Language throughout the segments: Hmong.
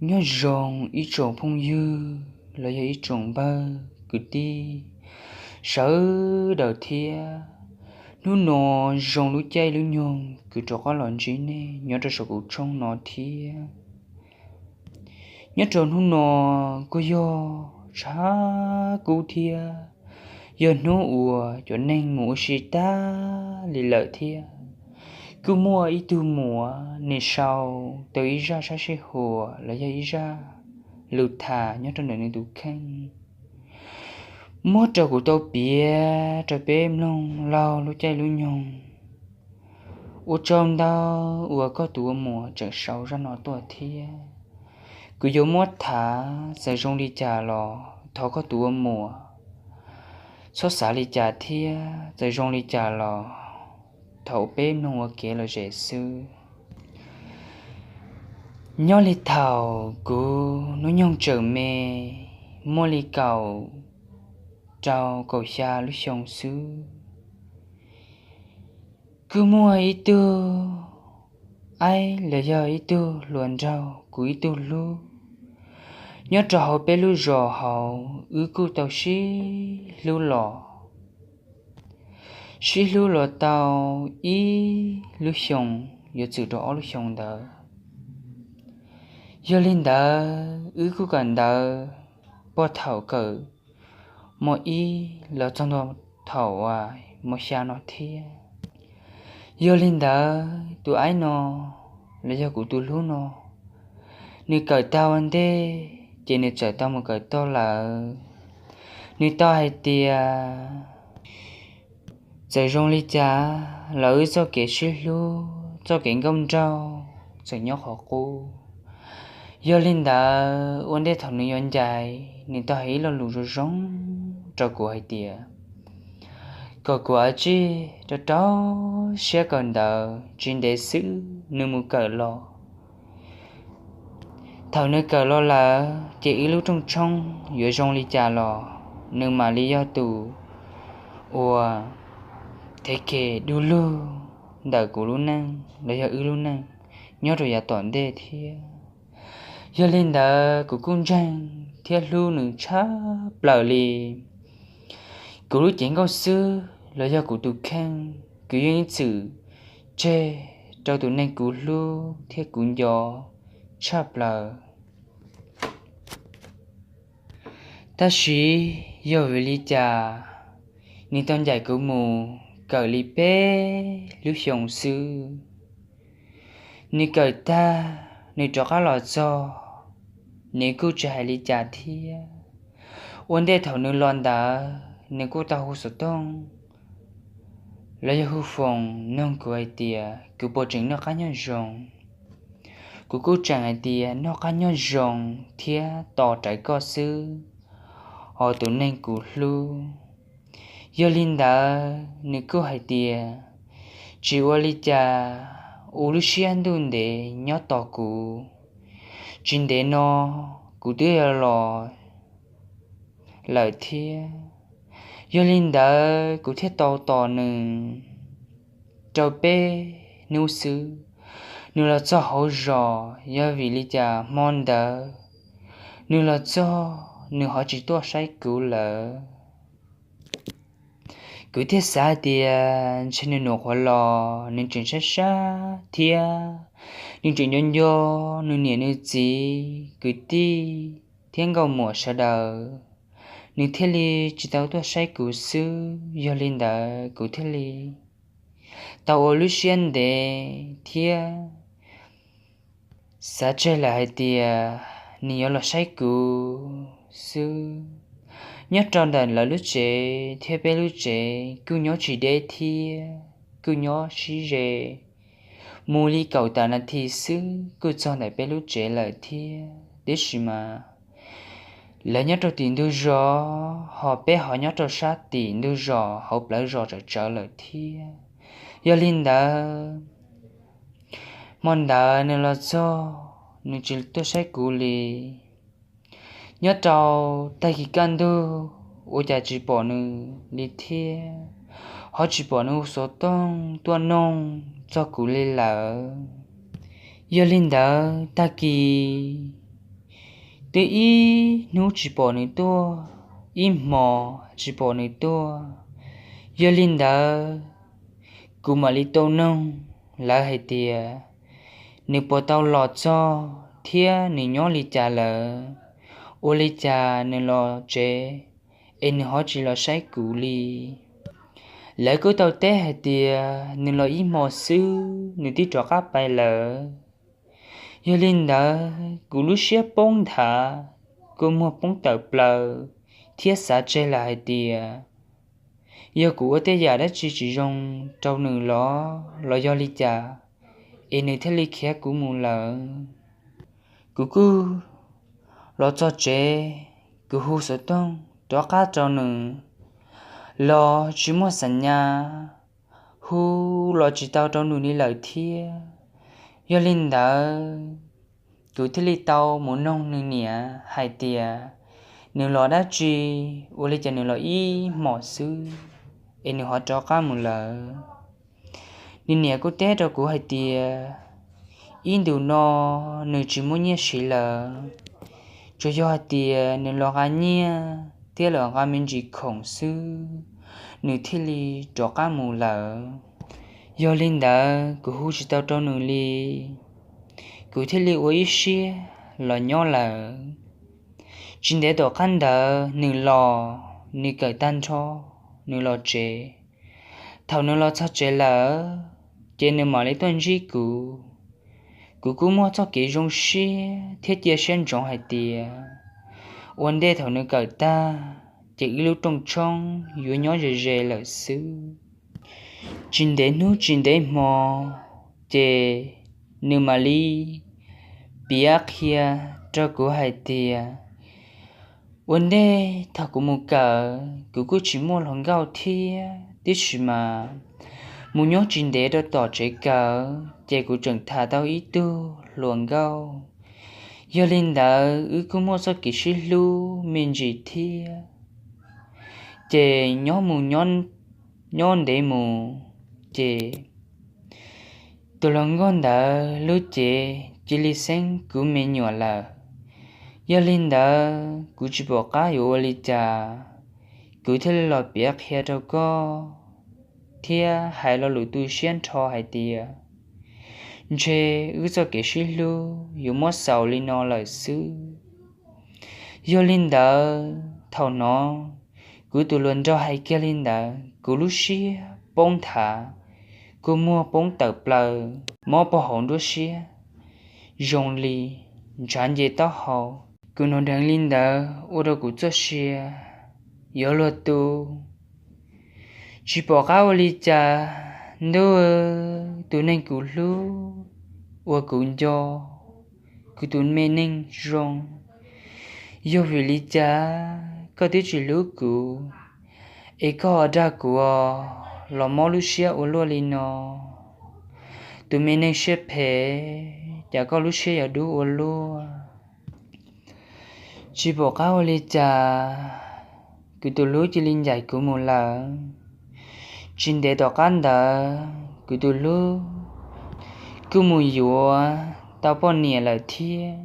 Nyob zoo ib tsoom phooj ywg los yog ib tsoom npawg kwv tij sawv daws thiab. Hnub no zoo lub caij lub nyoog kuv rov qab los ntsib nej nyob rau saum kuv tshooj no thiab. Nyob rau hnub no kuj yog tshav kub thiab, yog hnub uas cov neeg mus ua si tag li lawm thiab. Kuj muaj ib tug muam nws sau tau ib zaj sab sij huam los yog ib zaj lus tham nyob rau ntawm nws tus kheej, muab rau kuv tau piav rau peb mloog laug lub caij lub nyoog. Ua tsaug ntau uas koj tus ua muam tseem sau zaj no tuaj thiab. Kuv yuav muab tham, txawm zoo li cas los thov koj tus ua muam txhob xav li cas thiab, txawm zoo li cas los thov peb mloog ua kev lom zem xwb. Nyob li thaum kuv hnub nyoog tseem me, muaj li kaum rau kaum xya lub xyoo xwb, kuj muaj ib tug aib los yog ib tug hluas nraug kuv ib tug hlub nyob rau hauv peb lub zos hauv, wb kuj tau sib hlub los sib hlub los tau ib lub xyoos yuav txwm rau ob lub xyoos ntawd. Yog li ntawd wb kuj kawm ntawv puag thaum kawm mos ib los txog ntua thaum mos xya no thiab. Yog li ntawd tus aib no los yog kuv tus hlub no, nws kawm tag ua ntej ces nws txawm tau mus kawm toj lawm. Nws tau hais tias txawm zoo li cas los wb txoj kev sib hlub, txoj kev nkauj nraug txawm nyob qhov qub. Yog li ntawd ua ntej thaum nws yuav ncaim, nws tau hais ib lo lus zoo zoo rau kuv hais tias kom kuv ua tsij rau rau siab kawm ntawv, tsis ntev xwb nws mus kawm los. Thaum nws kawm los lawm ces wb lub rooj tshoob yuav zoo li cas los nws mam li yog tus uas thev ke du lug ntawm kuv lub neej los yog wb lub neej nyob rau yav tom ntej thiab. Yog li ntawd kuv kuj ntseeg thiab hlub nws tshaj plaws li. Kuv lub cev nkauj xwb los yog kuv tus kheej, kuv yeej ib txwm tseg rau tus neeg kuv hlub thiab kuv nco tshaj plaws. Tab sis yog vim li cas nws tau ncaim kuv mus kawm li peb lub xyoos xwb. Nws kawm tag nws rov qab los txog, nws kuj tsis hais li cas thiab. Ua ntej thaum nws los ntawd nws kuj tau hu xov tooj los yog hu foos noog kuv hais tias kuv puas tseem noj qab nyob zoo. Kuv kuj tseem hais tias noj qab nyob zoo thiab tos rawv koj xwb, hos tus neeg kuv hlub. Yog li ntawd nws kuj hais tias tsis ua li cas, ua lub siab ntuj ntev nyob tos kuv, tsis ntev no kuv twb yuav los lawm thiab. Yog li ntawd kuv thiaj tau tos nws rau peb hnub xwb, nws los txog hauv zos. Yog vim li cas hmo ntawd nws los txog nws ho tsis tuaj saib kuv lawm. Kuv thiaj xav hais tias ntshe nws nyuam qhuav los nws tseem sab sab thiab, nws tseem nco nco nws niam nws txiv kwv tij thiab nkauj muam sawv daws, nws thiaj li tsis tau tuaj saib kuv xwb. Yog li ntawd kuv thiaj li tau ua lub siab ntev thiab xav tseg lawm hais tias nws yuav los saib kuv xwb. Nyob rau ntawm lawv lub tsev thiab peb lub tsev kuj nyob tsis deb thiab, kuj nyob sib ze mus li kaum tawm nas this xwb kuj txog ntawm peb lub tsev lawm thiab. Tiam sis mas lawv nyob rau tim ntug zos, hos peb ho nyob rau sab tim ntug zos hauv plawv zos tsawv tsawv lawm thiab. Yog li ntawd hmo ntawd nws los txog nws tsis tuaj saib kuv li. Nyob rau tag kis kaj ntug ua cas tsis pom nws li thiab, ho tsis pom nws hu xov tooj tuaj noog txog kuv li lawm. Yog li ntawd tag kis Twb ib hnub tsis pom nws tuaj, ib hmo tsis pom nws tuaj. Yog li ntawd, kuv mam li tau noog lawv hais tias nws puas tau los txog thiab nws nyob li cas lawm, ua li cas nws los tsev es nws ho tsis los saib kuv li. Lawv kuj tau teb hais tias nws los ib hmo xwb nws twb rov qab pais lawm. Yog li ntawd kuv lub siab poob nthav, kua muag poob tawm plaws thiab xav tseg lawm hais tias yog kuv ua tej yam dab tsi tsis zoo rau nws los los yog li cas es nws thiaj li khiav kuv mus lawm. Kuv kuj los txog tsev, kuv hu xov tooj rov qab rau nws los tsis muaj xam nyas, hu los tsis tau rau nws li lawm thiab. Yog li ntawd, kuv thiaj li tau mus noog nws niam hais tias nws los dab tsi, ua li cas nws los ib hmos xwb es nws ho rov qab mus lawm. Nws niam kuj teb rau kuv hais tias ib ntus no nws tsis muaj nyiaj siv lawm, tsuas yog hais tias nws los nqa nyiaj thiab los nqa me ntsis khoom xwb, nws thiaj li rov qab mus lawm. Yog li ntawd kuv hu tsis tau rau nws li, kuv thiaj li ua ib siab los nyob lawm. Tsis ntev tom qab ntawd nws los, nws kawm tag nrho, nws los tsev. Thaum nws los txog tsev lawm, ces nws mam li tuaj ntsib kuv. Kuv kuj muaj txoj kev zoo siab thiab cia siab ntsoov hais tias ua ntej thaum nws kawm tag, ces wb lub rooj tshoob yuav nyob ze ze lawm xwb. Tsis ntev hnub tsis ntev hmo, ces nws mam li piav qhia rau kuv hais tias ua ntej thaum kuv mus kawm kuv kuj tsis muaj hluas nkauj thiab, tiam sis mas mus nyob tsis ntev rau tom tsev kawm ces kuv tseem tham tau ib tug hluas nkauj. Yog li ntawd wb kuj muaj txoj kev sib hlub me ntsis thiab. Ces nyob mus nyob ntev mus, ces tus hluas nkauj ntawd lub cev cia li xeeb kuv me nyuam lawm. Yog li ntawd kuv tsis pom qab yuav ua li cas, kuv thiaj li los piav qhia rau koj thiab hais lo lus tu siab nrho hais tias ntshe wb txoj kev sib hlub yuav muab xaus li no lawm xwb. Yog li ntawd thaum no kuv tus hluas nraug hais kiag li ntawd kuv lub siab poob nthav, kua muag poob tawm plaws, mob puag hauv nruab siab zoo li ntshav nce taub hau. Kuv hnov dheev li ntawd ua rau kuv txoj sia yuav luag tu. Tsis pom qab ua li cas, ntuj, tus neeg kuv hlub uas kuv nco, kuv tus me neeg zoo, yog vim li cas koj twb tsis hlub kuv es koj ho dag kuv los mob lub siab ua luaj li no? Tus me neeg siab phem, cas koj lub siab yuav dub ua luaj? Tsis pom qab ua li cas, kuv tus hlub cia li ncaim kuv mus lawm. Tsis ntev tom qab ntawd kuv tus hlub kuj mus yuav tau poj niam lawm thiab.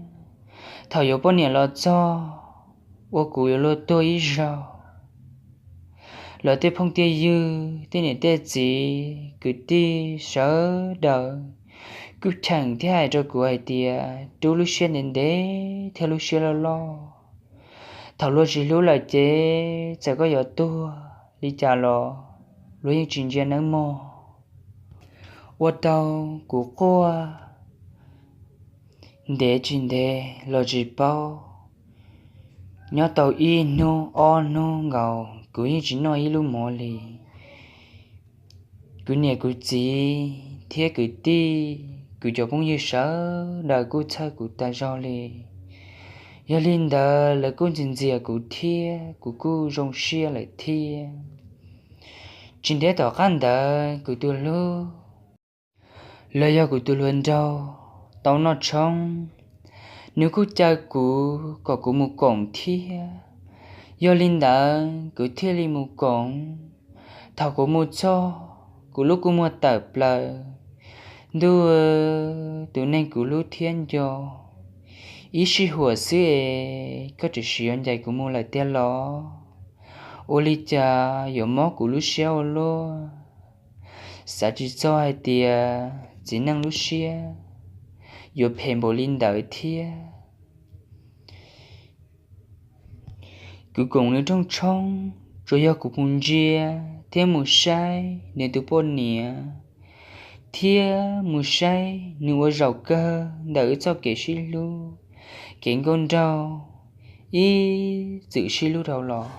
Thaum yuav poj niam los txog, ua kuv yuav luag tuag ib zaug. Lawv tej phooj tej ywg, tej niam tej txiv, kwv tij sawv daws kuj cheem thiab hais rau kuv hais tias rub lub siab ntev ntev thiab lub siab loj loj. Thaum luag tsis hlub lawm ces txawm koj yuav tuag li cas los luag yeej tsis ntsia nawb mog. Ua rau kuv quaj ntev tsis ntev los tsis paub. Nyob tau ib hnub ob hnub nkaus kuv yeej tsis noj ib lub mov li. Kuv niam kuv txiv thiab kwv tij, kuv cov phooj ywg sawv daws kuj txhawj kuv tas zog li. Yog li ntawd lawv kuj ntxias ntxias kuv thiab kuv kuj zoo siab lawm thiab. Tsis ntev tom qab ntawd kuv tus hlub los yog kuv tus hluas nraug tau noj tshoob, nws kuj caw kuv kom kuv mus koom thiab. Yog li ntawd kuv thiaj li mus koom. Thaum kuv mus txog, kuv lub kua muag tawm plaws. Ntuj, tus neeg kuv hlub thiab nco, Ib sij huam xwb es koj tseem yuav ncaim kuv mus lawm tiag los? Ua li cas yuav mob kuv lub siab ua luaj? Xav tsis txog hais tias txiv neej lub siab yuav phem npaum li ntawd thiab. Kuv koom nws rooj tshoob tsuas yog kuv mus ntsia thiab mus saib nws tus poj niam, thiab mus saib nws ua zaum kawg ntawm wb txoj kev sib hlub, kev nkauj nraug ib txwm sib hlub dhau los.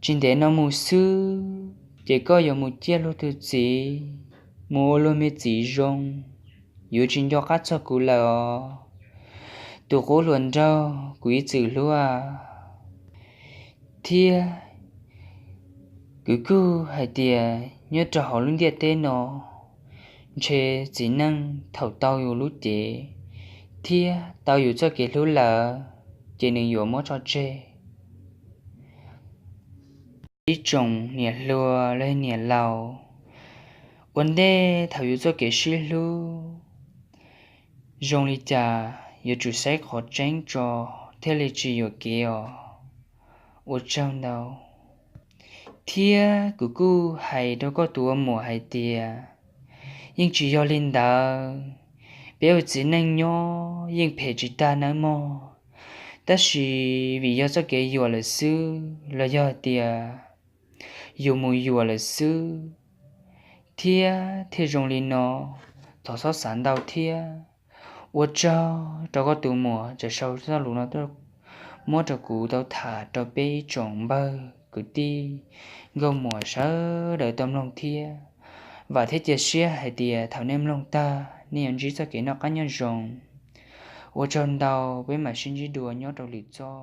Tsis ntev no mus xwb ces koj yuav mus ciaj luag tus txiv, mus ua luag me txiv zoo, yuav tsis nco qab txog kuv lawm os, tus qub hluas nraug kuv ib txwm hlub. Thiab kuv kuj hais tias nyob rau hauv lub ntiaj teb no, ntshe txiv neej thaum tau yus lub cev thiab tau yus txoj kev hlub lawm, ces nws yuav muab tso tseg. Ib tsoom niam hluas los niam laus, ua ntej thaum yus txoj kev sib hlub zoo li cas yuav tsum saib qhov tseeb tso thiaj li tsis yuam kev os. Ua tsaug ntau. Thiab kuv kuj hais rau koj tus ua muam hais tias, yeej tsis yog li ntawd, peb ua txiv neej nyob yeej phem tsis tag nawb mog, tab sis vim yog txoj kev yuam lawm xwb los yog tias yus mus yuam lawm xwb, thiab thiaj zoo li no. Thov txhob xav ntau thiab. Ua tsaug rau koj tus muam tseem sau txoj lus no muab rau kuv tau tham rau peb ib tsoom npawg kwv tij nkauj muam sawv daws tau mloog thiab. Vam thiab cia siab hais tias thaum nej mloog tag nej yuav ntsib txoj kev noj qab nyob zoo. Ua tsaug ntau, peb mam sib ntsib dua nyob rau lwm zaj.